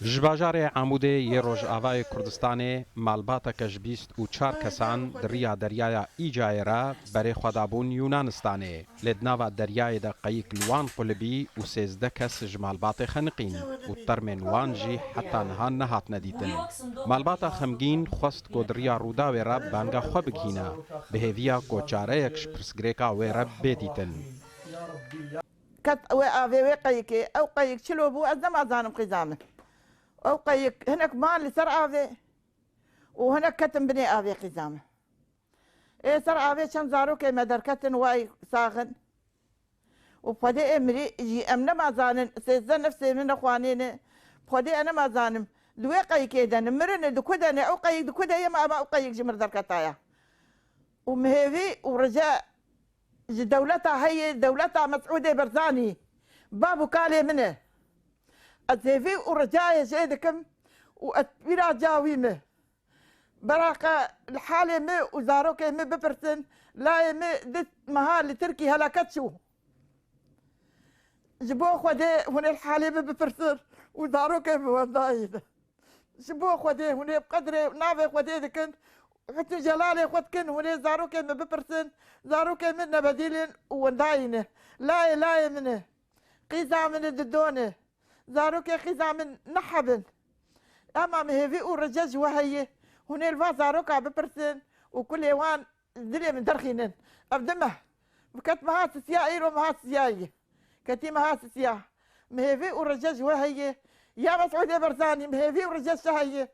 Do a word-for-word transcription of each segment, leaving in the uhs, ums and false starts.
Ji bajarê Amûdê yê Rojavayê Kurdistanê malbateke ji bîst û çar kesan di riya deryaya Îcayê re berê xwe dabûn Yûnanistanê. Lê di nava deryayê de qeyik li wan qulibî û sêzdeh kes ji malbatê xeniqîn û termên wan jî heta niha nehatine dîtin. Malbata xemgîn xwest ku di riya Rûdawê re banga xwe bigihîne, bi hêviya ku çareyek ji pirsgirêka wê re bê dîtin. Ket wê avê wê qeyikê, ew qeyik çilo bû, ez nema zanim qîza min. Ew qeyik hinek man li ser avê û hinek ketin binê avê qîza min. Ê ser avê çend zarokê me derketin, way sax in. Û Xwedê ê mirî jî em nema zanin, sêzdeh nefsê min nexwanê ne. Xwedê e nema zanim. Di wê qeyikê de ne, mirin e, di ku de ne, ew qeyik di ku de ye, me ava ew qeyik ji mir derketaya. Û min hêvî û rica ji dewleta heye, dewleta Mesûdê Berzanî, bab û kalê min e. Ez hêvî û ricayê jê dikim û ez pîra ca wî me. Beraqe li halê min û zarokê min bipirsin, layê min du meha li Tirkî helaket çû. Ji bo Xwedê hûn ê li halê min bipirsin û zarokê min wendayî ne. Ji bo Xwedê hûn ê bi qedrê navê Xwedê dikin, hukmê celalê xwe dikin, hûn ê zarokê min bipirsin, zarokê min nebedîl in û wendayî ne. Layê layê min e. Qîza min e, didon e. Zarokê qîza min nehebin. Ema min hêvî û rice ji we heye. Hûn ê li va zaroka bipirsin û kulê wan dilê min derxînin. Ev du meh. Bi ket meha sisiya, îro meha sisiya ye. Ketî meha sisiya. Min hêvî û rice ji we heye. Ya Mesûdê Berzanî, min hêvî û rice ji te heye.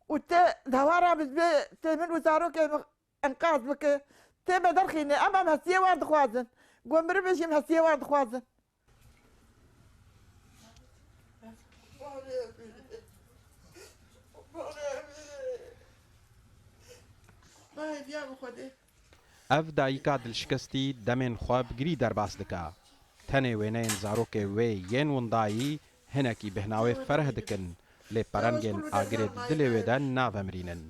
Û te dawara min bê, te min û zarokê min enqaz bike. Tê me derxîne, em em hesiyê wan dixwazin. Ku miriv jî em hesiyê wan dixwazin. Ev dayika dilşikestî demên xwe bi girî derbas dike. Tenê wêneyên zarokê wê yên windayî hinekî bêhna wê fereh dikin, lê perengên agirê di dilê wê de navemirînin.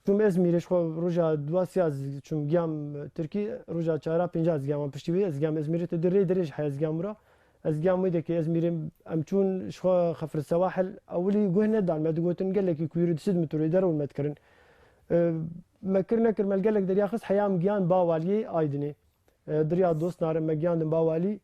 Çûm Ezmîrê, ji xwe roja dua siya çûm giyam Tirkî, roja çara pênca ez giyam wan piştî wê, ez giyam Ezmîrê, tu di rê dirêj heye ez giyam wira. Ez giyam wê dekê Ezmîrê, em çûn ji xwe Xefir Sewahil, ewilî guh nedan me, digotin gelekî kûyî di sid metroyê derew me dikirin. E, me kir nekir me li gelek derya xist heya em giyan ba waliyê Aydinê. E, di riya dost nare me giyandin ba walî.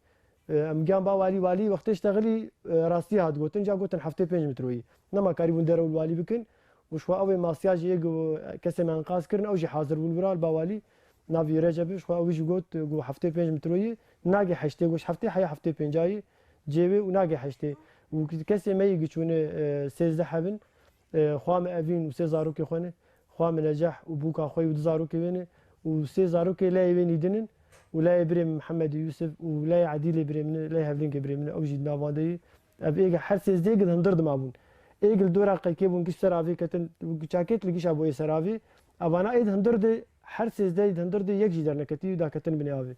E, em giyan ba walî, walî wextê ştexilî, e, rastî hat gotin, ca gotin heftê pênc metroyî. Nema karîbûn derew li walî bikin. Û ji xwe ew ê masiya jî yê ku kesê me enqaz kirin, ew jî hazir bû li vir a li ba walî. Navî Receb e, ji xwe ew jî got ku heftê pênc metroyî nagê heştê, got ji heftê heya heftê pêncayî cêwê û nagê heştê. Û kesê me yî giçûne, e, sêzdeh hebin. E, xwa min Evîn û sê zarokê xwe ne. Xwa min Neceh û bûka xwe yî û du zarokê wê ne û sê zarokê leyê wê nî din in û leyê birê min Mihemedê Yûsif û leyê Edîlê birê min e, leyê hevlênkê birê min e, ew jî di nav wan de ye. Ev êg e, her sêzdeh êg di hundir de mabûn. Êg li dora qeykê bûn, giş ser avê ketin, çakêt li gişa boyê ser avê. Evana ê di hundir de, her sêzdeh ê di hundir de yek jî derneketî û daketin binê avê.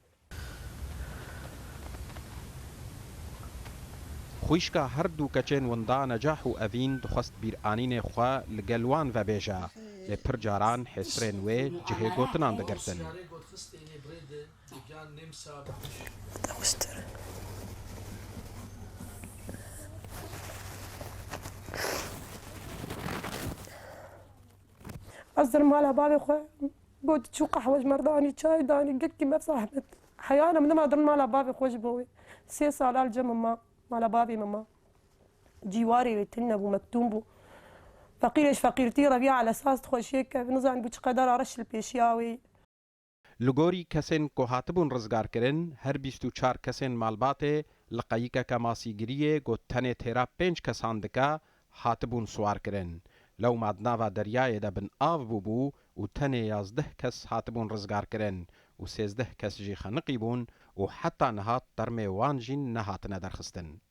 Xwîşka her du keçên winda Necah û Evîn dixwest bîranînê xwe li gel wan vebêje, lê pir caran hêsirên wê cihê gotinan digirtin. Ez derim mala bavê xwe, got çû qehwe ji me re danî, çay danî, gelkî me zehmet. Heyana min nema dirin mala bavê xwe ji bo wê. Sê sala li cem min ma, mala bavê min ma. Cîwarê wê tune bû, metûn bû. Feqîrê ji feqîrtî reviya elesas dixweşiyê keve, nizanîbû çi qedera reş li pêşiya wê. Li gorî kesên ku hatibûn rizgarkirin, her bîst û çar kesên malbatê li qeyikeke masîgiriyê ku tenê têra pênc kesan dike, hatibûn siwarkirin. Lewma di nava deryayê de bin av bûbû û tenê yazdeh kes hatibûn rizgarkirin û sêzdeh kes jî xeniqîbûn û heta niha termê wan jî nehatine derxistin.